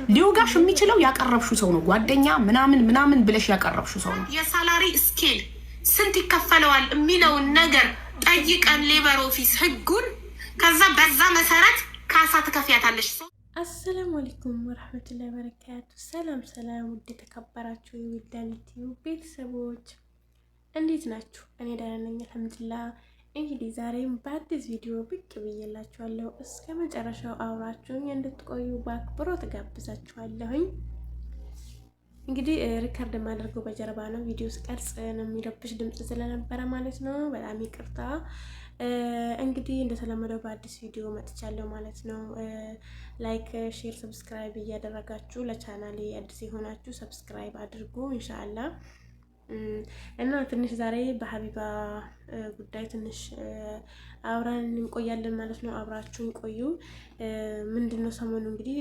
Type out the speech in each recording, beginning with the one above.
ሊወጋሽ የሚችለው ያቀረብሽው ሰው ነው። ጓደኛ ምናምን ምናምን ብለሽ ያቀረብሽው ሰው ነው። የ salary scale ስንት ይከፈለዋል የሚለውን ነገር ጠይቀን labor office ህጉን፣ ከዛ በዛ መሰረት ካሳ ትከፍያታለሽ። السلام عليكم ورحمة الله وبركاته። ሰላም ሰላም፣ ውድ የተከበራችሁ የዊልዳን ዩቲዩብ ቤተሰቦች እንዴት ናችሁ? እኔ ደህና ነኝ الحمد لله። እንግዲህ ዛሬም በአዲስ ቪዲዮ ብቅ ብዬላችኋለሁ። እስከ መጨረሻው አብራችሁኝ እንድትቆዩ በአክብሮት ጋብዛችኋለሁኝ። እንግዲህ record የማደርገው በጀርባ ነው። ቪዲዮ ስቀርጽ ነው የሚረብሽ ድምፅ ስለነበረ ማለት ነው። በጣም ይቅርታ። እንግዲህ እንደተለመደው በአዲስ ቪዲዮ መጥቻለሁ ማለት ነው። Like፣ share፣ subscribe እያደረጋችሁ ለቻናሌ አዲስ የሆናችሁ subscribe አድርጉ إن شاء الله። እና ትንሽ ዛሬ በሀቢባ ጉዳይ ትንሽ አብረን እንቆያለን ማለት ነው። አብራችሁን ቆዩ። ምንድን ነው ሰሞኑ እንግዲህ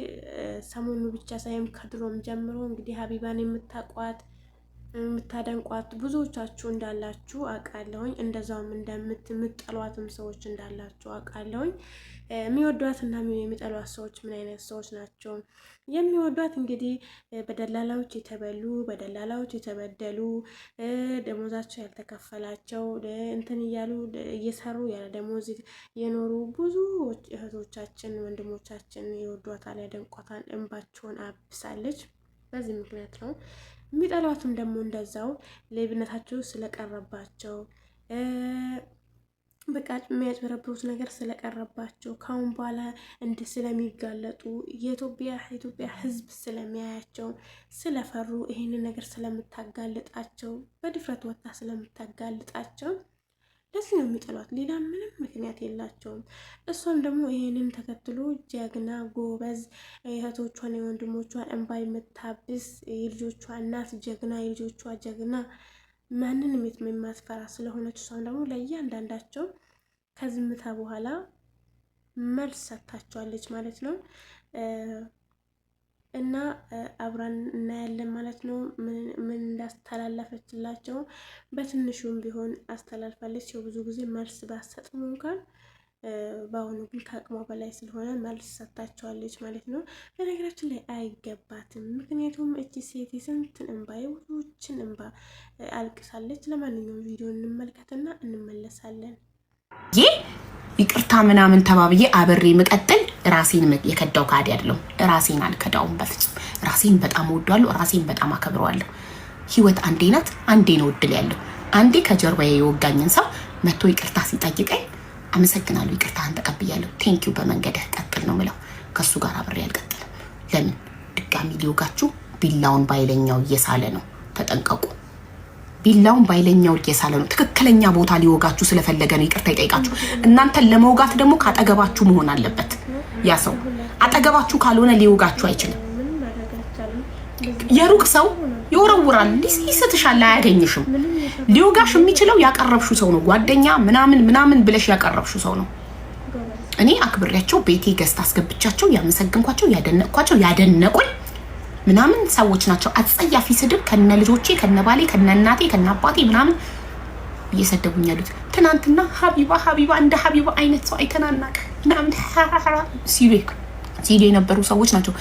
ሰሞኑ ብቻ ሳይሆን ከድሮም ጀምሮ እንግዲህ ሀቢባን የምታቋት የምታደንቋት ብዙዎቻችሁ እንዳላችሁ አውቃለሁኝ። እንደዛውም እንደምትጠሏትም ሰዎች እንዳላችሁ አውቃለሁኝ። የሚወዷት እና የሚጠሏት ሰዎች ምን አይነት ሰዎች ናቸው? የሚወዷት እንግዲህ በደላላዎች የተበሉ፣ በደላላዎች የተበደሉ፣ ደሞዛቸው ያልተከፈላቸው፣ እንትን እያሉ እየሰሩ ያለ ደሞዝ የኖሩ ብዙ እህቶቻችን ወንድሞቻችን ይወዷታል፣ ያደንቋታል። እንባቸውን አብሳለች። በዚህ ምክንያት ነው። የሚጠሏትም ደግሞ እንደዛው ሌብነታቸው ስለቀረባቸው፣ በቃ የሚያጭበረብሩት ነገር ስለቀረባቸው፣ ካሁን በኋላ እንደ ስለሚጋለጡ፣ የኢትዮጵያ ሕዝብ ስለሚያያቸው ስለፈሩ፣ ይሄንን ነገር ስለምታጋልጣቸው፣ በድፍረት ወጥታ ስለምታጋልጣቸው ለዚህ ነው የሚጠሏት። ሌላ ምንም ምክንያት የላቸውም። እሷም ደግሞ ይሄንን ተከትሎ ጀግና ጎበዝ፣ የእህቶቿን የወንድሞቿን እንባ የምታብስ፣ የልጆቿ እናት ጀግና፣ የልጆቿ ጀግና፣ ማንንም የማትፈራ ስለሆነች እሷም ደግሞ ለእያንዳንዳቸው ከዝምታ በኋላ መልስ ሰጥታቸዋለች ማለት ነው። እና አብራን እናያለን ማለት ነው። ምን እንዳስተላለፈችላቸው በትንሹም ቢሆን አስተላልፋለች። ያው ብዙ ጊዜ መልስ ባሰጥም እንኳን በአሁኑ ግን ከአቅሟ በላይ ስለሆነ መልስ ሰጥታቸዋለች ማለት ነው። በነገራችን ላይ አይገባትም። ምክንያቱም እቺ ሴት የስንትን እንባ፣ የብዙዎችን እንባ አልቅሳለች። ለማንኛውም ቪዲዮ እንመልከትና እንመለሳለን። ይህ ይቅርታ ምናምን ተባብዬ አብሬ ምቀጥል ራሴን የከዳው ካዲ አይደለሁም። ራሴን አልከዳውም በፍጹም። ራሴን በጣም እወደዋለሁ። ራሴን በጣም አከብረዋለሁ። ህይወት አንዴ ናት። አንዴ ነው እድል ያለው። አንዴ ከጀርባዬ የወጋኝን ሰው መጥቶ ይቅርታ ሲጠይቀኝ አመሰግናለሁ፣ ይቅርታህን ተቀብያለሁ፣ thank you፣ በመንገድህ ቀጥል ነው ምለው። ከእሱ ጋር አብሬ አልቀጥልም። ለምን ድጋሚ ሊወጋችሁ ቢላውን ባይለኛው እየሳለ ነው። ተጠንቀቁ። ቢላውን ባይለኛው እየሳለ ነው። ትክክለኛ ቦታ ሊወጋችሁ ስለፈለገ ነው ይቅርታ ይጠይቃችሁ። እናንተን ለመውጋት ደግሞ ካጠገባችሁ መሆን አለበት። ያ ሰው አጠገባችሁ ካልሆነ ሊወጋችሁ አይችልም። የሩቅ ሰው ይወረውራል፣ ይስትሻል፣ አያገኝሽም። ሊወጋሽ የሚችለው ያቀረብሽው ሰው ነው። ጓደኛ ምናምን ምናምን ብለሽ ያቀረብሽው ሰው ነው። እኔ አክብሬያቸው ቤቴ guest አስገብቻቸው ያመሰግንኳቸው፣ ያደነቅኳቸው፣ ያደነቁኝ ምናምን ሰዎች ናቸው። አጸያፊ ስድብ ከነ ልጆቼ፣ ከነ ባሌ፣ ከነ እናቴ፣ ከነ አባቴ ምናምን እየሰደቡኝ ያሉት ትናንትና ሀቢባ ሀቢባ እንደ ሀቢባ አይነት ሰው አይተናናቅ ምናምን ሲሉ የነበሩ ሰዎች ናቸው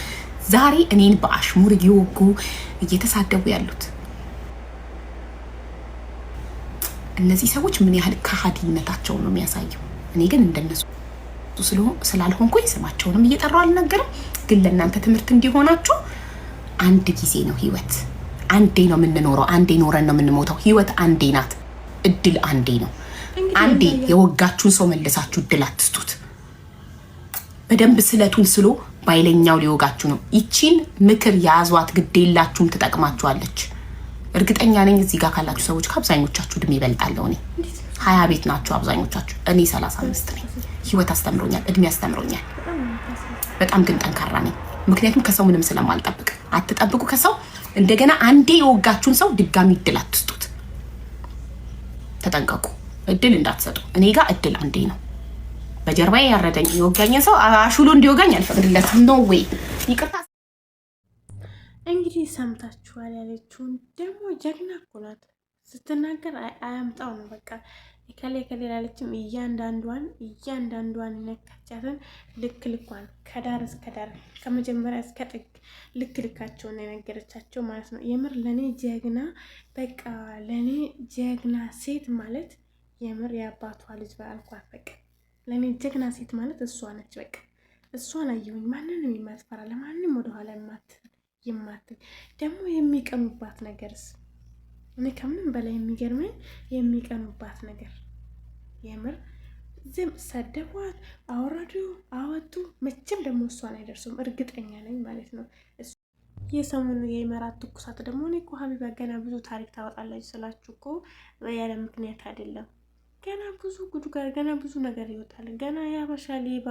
ዛሬ እኔን በአሽሙር እየወጉ እየተሳደቡ ያሉት። እነዚህ ሰዎች ምን ያህል ከሃዲነታቸውን ነው የሚያሳየው። እኔ ግን እንደነሱ ስላልሆንኩኝ ስማቸውንም እየጠራው አልነገርም። ግን ለእናንተ ትምህርት እንዲሆናችሁ አንድ ጊዜ ነው ህይወት። አንዴ ነው የምንኖረው። አንዴ ኖረን ነው የምንሞተው። ህይወት አንዴ ናት። እድል አንዴ ነው። አንዴ የወጋችሁን ሰው መልሳችሁ እድል አትስጡት። በደንብ ስለቱን ስሎ ባይለኛው ሊወጋችሁ ነው። ይቺን ምክር ያዟት፣ ግዴላችሁም፣ ትጠቅማችኋለች። እርግጠኛ ነኝ እዚህ ጋር ካላችሁ ሰዎች ከአብዛኞቻችሁ እድሜ ይበልጣለሁ። እኔ 20 ቤት ናችሁ አብዛኞቻችሁ። እኔ 35 ነኝ። ህይወት አስተምሮኛል፣ እድሜ አስተምሮኛል። በጣም ግን ጠንካራ ነኝ። ምክንያቱም ከሰው ምንም ስለማልጠብቅ። አትጠብቁ ከሰው። እንደገና አንዴ የወጋችሁን ሰው ድጋሚ እድል አትስጡት። ተጠንቀቁ፣ እድል እንዳትሰጡ። እኔ ጋር እድል አንዴ ነው። በጀርባዬ ያረደኝ የወጋኝን ሰው አሹሎ እንዲወጋኝ አልፈቅድለትም። No way፣ ይቅርታ። እንግዲህ ሰምታችኋል ያለችውን። ደግሞ ጀግና እኮ ናት፣ ስትናገር አያምጣው ነው በቃ። እከሌ እከሌ ላለችም እያንዳንዷን እያንዳንዷን ነካቻትን ልክ ልኳን ከዳር እስከ ዳር ከመጀመሪያ እስከ ጥግ ልክ ልካቸውን የነገረቻቸው ማለት ነው። የምር ለእኔ ጀግና፣ በቃ ለእኔ ጀግና ሴት ማለት የምር የአባቷ ልጅ በአልኳት። በቃ ለእኔ ጀግና ሴት ማለት እሷ ነች። በቃ እሷን አየሁኝ። ማንንም የማትፈራ፣ ለማንም ወደኋላ የማትል፣ ደግሞ የሚቀኑባት ነገርስ፣ እኔ ከምንም በላይ የሚገርመኝ የሚቀኑባት ነገር የምር ዝም ሰደቧት፣ አወረዱ፣ አወጡ። መቼም ደግሞ እሷን አይደርሱም፣ እርግጠኛ ነኝ ማለት ነው። የሰሞኑ የኢማራት ትኩሳት ደግሞ እኔ እኮ ሀቢባ ገና ብዙ ታሪክ ታወጣለች ስላችሁ እኮ ያለ ምክንያት አይደለም። ገና ብዙ ጉዱ ጋር ገና ብዙ ነገር ይወጣል። ገና የሀበሻ ሌባ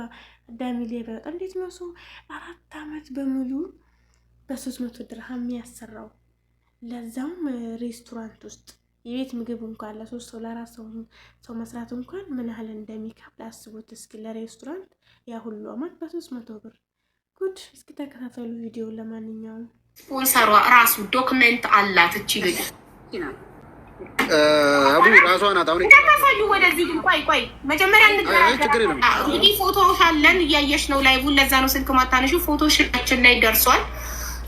አዳሚ ሌባ ይወጣል። እንዴት ነው ሰው 4 አመት በሙሉ በ300 ድርሃም የሚያሰራው? ለዛውም ሬስቶራንት ውስጥ የቤት ምግብ እንኳን ለሶስት ሰው ለአራት ሰው መስራት እንኳን ምን ያህል እንደሚከብድ አስቡት እስኪ። ለሬስቶራንት ያ ሁሉ አመት በ300 ብር፣ ጉድ! እስኪ ተከታተሉ ቪዲዮ። ለማንኛውም ስፖንሰሯ ራሱ document አላት እቺ ልጅ። አቡ ራሷ ናት። አሁን እንዳታሳዩ ወደዚህ ግን፣ ቆይ ቆይ፣ መጀመሪያ ችግር የለም። እንግዲህ ፎቶ አለን፣ እያየሽ ነው live ኡን። ለዛ ነው ስልክ ማታነሺው። ፎቶሽን ላይ ደርሷል።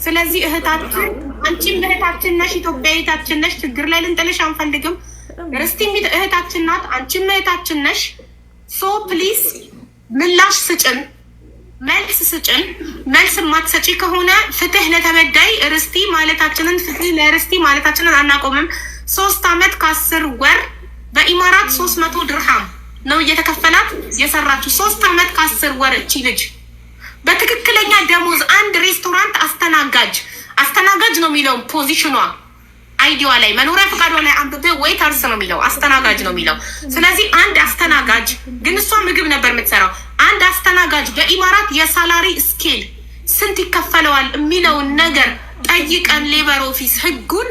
ስለዚህ እህታችን፣ አንቺም እህታችን ነሽ፣ ኢትዮጵያዊታችን ነሽ። ችግር ላይ ልንጥልሽ አንፈልግም። ርስቲም እህታችን ናት፣ አንቺም እህታችን ነሽ። So please ምላሽ ስጭን፣ መልስ ስጭን። መልስ የማትሰጪ ከሆነ ፍትህ ለተበዳይ ርስቲ ማለታችንን፣ ፍትህ ለርስቲ ማለታችንን አናቆምም። 3 አመት ከ10 ወር በኢማራት 300 ድርሃም ነው እየተከፈላት የሰራችው። 3 አመት ከ10 ወር እቺ ልጅ በትክክለኛ ደሞዝ አንድ ሬስቶራንት አስተናጋጅ፣ አስተናጋጅ ነው የሚለው position ኗ ID ዋ ላይ፣ መኖሪያ ፈቃዷ ላይ አንብቤ waiters ነው የሚለው፣ አስተናጋጅ ነው የሚለው። ስለዚህ አንድ አስተናጋጅ ግን እሷ ምግብ ነበር የምትሰራው። አንድ አስተናጋጅ በኢማራት የ salary scale ስንት ይከፈለዋል የሚለውን ነገር ጠይቀን labor office ህጉን፣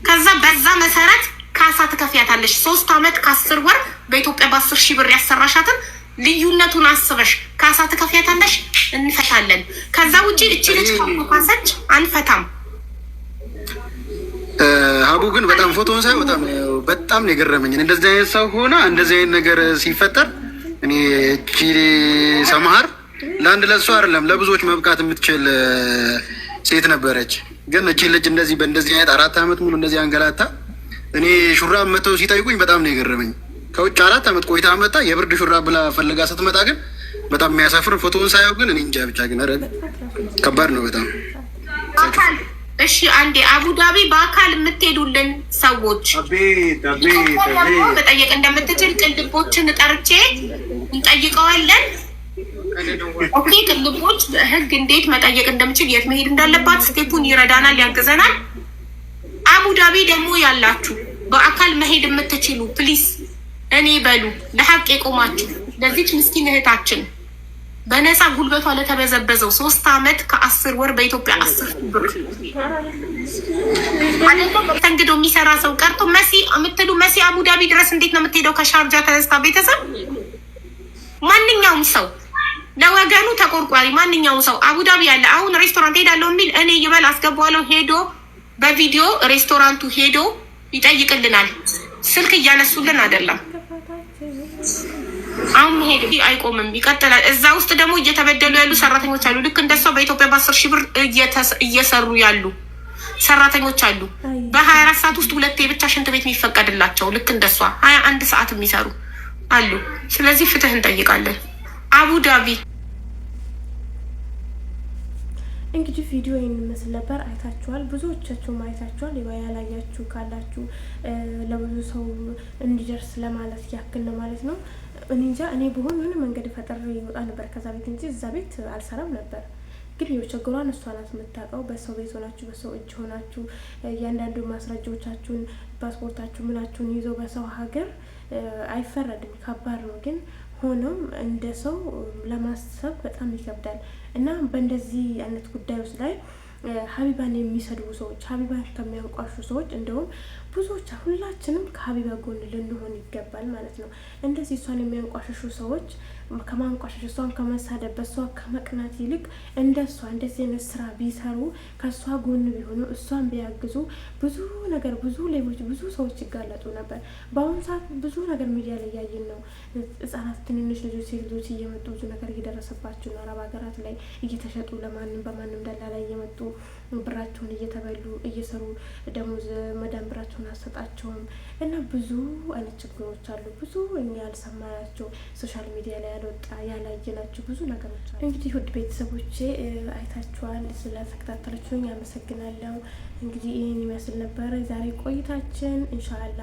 ከዛ በዛ መሰረት ካሳ ትከፍያታለሽ። 3 አመት ከ10 ወር በኢትዮጵያ በ10,000 ብር ያሰራሻትን ልዩነቱን አስበሽ ካሳ ትከፍያታለሽ። እንፈታለን። ከዛ ውጭ እቺ ልጅ ካልተካሰች አንፈታም። ሀቡ ግን በጣም ፎቶን ሳይ በጣም በጣም ነው የገረመኝ። እንደዚህ አይነት ሰው ሆና እንደዚህ አይነት ነገር ሲፈጠር እኔ እቺ ሰምሀር ለአንድ ለእሷ አይደለም ለብዙዎች መብቃት የምትችል ሴት ነበረች። ግን እቺ ልጅ እንደዚህ በእንደዚህ አይነት 4 ዓመት ሙሉ እንደዚህ አንገላታ፣ እኔ ሹራብ መተው ሲጠይቁኝ በጣም ነው የገረመኝ። ከውጭ 4 ዓመት ቆይታ መጣ የብርድ ሹራብ ብላ ፈልጋ ስትመጣ ግን በጣም የሚያሳፍር፣ ፎቶውን ሳየው ግን እኔ እንጃ ብቻ ግን ኧረ ከባድ ነው በጣም። እሺ አንዴ አቡዳቢ በአካል የምትሄዱልን ሰዎች ደግሞ መጠየቅ እንደምትችል ቅልቦችን ጠርቼ እንጠይቀዋለን። Okay፣ ቅልቦች ህግ እንዴት መጠየቅ እንደምችል፣ የት መሄድ እንዳለባት step ኡን ይረዳናል፣ ያግዘናል። አቡዳቢ ደግሞ ያላችሁ በአካል መሄድ የምትችሉ please እኔ በሉ፣ ለሀቅ የቆማችሁ ለዚች ምስኪን እህታችን በነፃ ጉልበቷ ለተበዘበዘው 3 አመት ከ10 ወር በኢትዮጵያ 10,000 ብር ተንግዶ የሚሰራ ሰው ቀርቶ መሲ የምትሉ፣ መሲ አቡዳቢ ድረስ እንዴት ነው የምትሄደው? ከሻርጃ ተነስታ። ቤተሰብ፣ ማንኛውም ሰው ለወገኑ ተቆርቋሪ፣ ማንኛውም ሰው አቡዳቢ ያለ አሁን ሬስቶራንት ሄዳለሁ የሚል እኔ ይበል አስገባዋለሁ። ሄዶ በቪዲዮ ሬስቶራንቱ ሄዶ ይጠይቅልናል። ስልክ እያነሱልን አይደለም። አሁን መሄድ አይቆምም፣ ይቀጥላል። እዛ ውስጥ ደግሞ እየተበደሉ ያሉ ሰራተኞች አሉ። ልክ እንደሷ በኢትዮጵያ በ10,000 ብር እየሰሩ ያሉ ሰራተኞች አሉ። በ24 ሰዓት ውስጥ ሁለቴ ብቻ ሽንት ቤት የሚፈቀድላቸው፣ ልክ እንደሷ 21 ሰዓት የሚሰሩ አሉ። ስለዚህ ፍትህ እንጠይቃለን። አቡዳቢ እንግዲህ ቪዲዮ ይህን ይመስል ነበር። አይታችኋል፣ ብዙዎቻችሁም አይታችኋል። ያላያችሁ ካላችሁ ለብዙ ሰው እንዲደርስ ለማለት ያክል ነው ማለት ነው። እኔ እንጃ፣ እኔ ብሆን የሆነ መንገድ ፈጥሬ ይወጣ ነበር ከዛ ቤት እንጂ እዛ ቤት አልሰራም ነበር። ግን ይኸው ችግሯን እሷ ናት የምታውቀው። በሰው ቤት ሆናችሁ፣ በሰው እጅ ሆናችሁ፣ እያንዳንዱ ማስረጃዎቻችሁን፣ ፓስፖርታችሁ፣ ምናችሁን ይዘው በሰው ሀገር አይፈረድም። ከባድ ነው። ግን ሆኖም እንደ ሰው ለማሰብ በጣም ይከብዳል እና በእንደዚህ አይነት ጉዳዮች ላይ ሀቢባን የሚሰድቡ ሰዎች፣ ሀቢባን ከሚያንቋሹ ሰዎች እንደውም ብዙዎች ሁላችንም ከሀቢባ ጎን ልንሆን ይገባል ማለት ነው። እንደዚህ እሷን የሚያንቋሽሹ ሰዎች ከማንቋሸሽ፣ እሷን ከመሳደብ፣ በእሷ ከመቅናት ይልቅ እንደ እሷ እንደዚህ አይነት ስራ ቢሰሩ፣ ከእሷ ጎን ቢሆኑ፣ እሷን ቢያግዙ ብዙ ነገር፣ ብዙ ሌቦች፣ ብዙ ሰዎች ይጋለጡ ነበር። በአሁኑ ሰዓት ብዙ ነገር ሚዲያ ላይ እያየን ነው። ህጻናት፣ ትንንሽ ልጆች፣ ሴት ልጆች እየመጡ ብዙ ነገር እየደረሰባቸው ነው። አረብ ሀገራት ላይ እየተሸጡ ለማንም በማንም ደላላ እየመጡ ብራቸውን እየተበሉ፣ እየሰሩ ደሞዝ መዳም ብራቸውን አሰጣቸውም እና ብዙ አይነት ችግሮች አሉ። ብዙ እኛ ያልሰማናቸው፣ social media ላይ ያልወጣ፣ ያላየናቸው ብዙ ነገሮች አሉ። እንግዲህ ውድ ቤተሰቦቼ አይታችኋል። ስለተከታተላችሁኝ አመሰግናለሁ። እንግዲህ ይህን ይመስል ነበረ ዛሬ ቆይታችን ኢንሻአላ።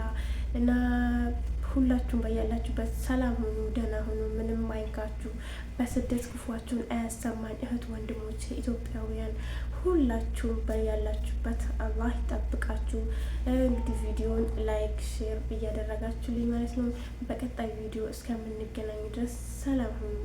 እና ሁላችሁም በያላችሁበት ሰላም ሁኑ፣ ደህና ሁኑ፣ ምንም አይንካችሁ፣ በስደት ክፏችሁን አያሰማን። እህት ወንድሞች ኢትዮጵያውያን ሁላችሁም በያላችሁበት አላህ ይጠብቃችሁ። እንግዲህ ቪዲዮን like፣ share እያደረጋችሁልኝ ማለት ነው። በቀጣይ ቪዲዮ እስከምንገናኝ ድረስ ሰላም ሁኑ።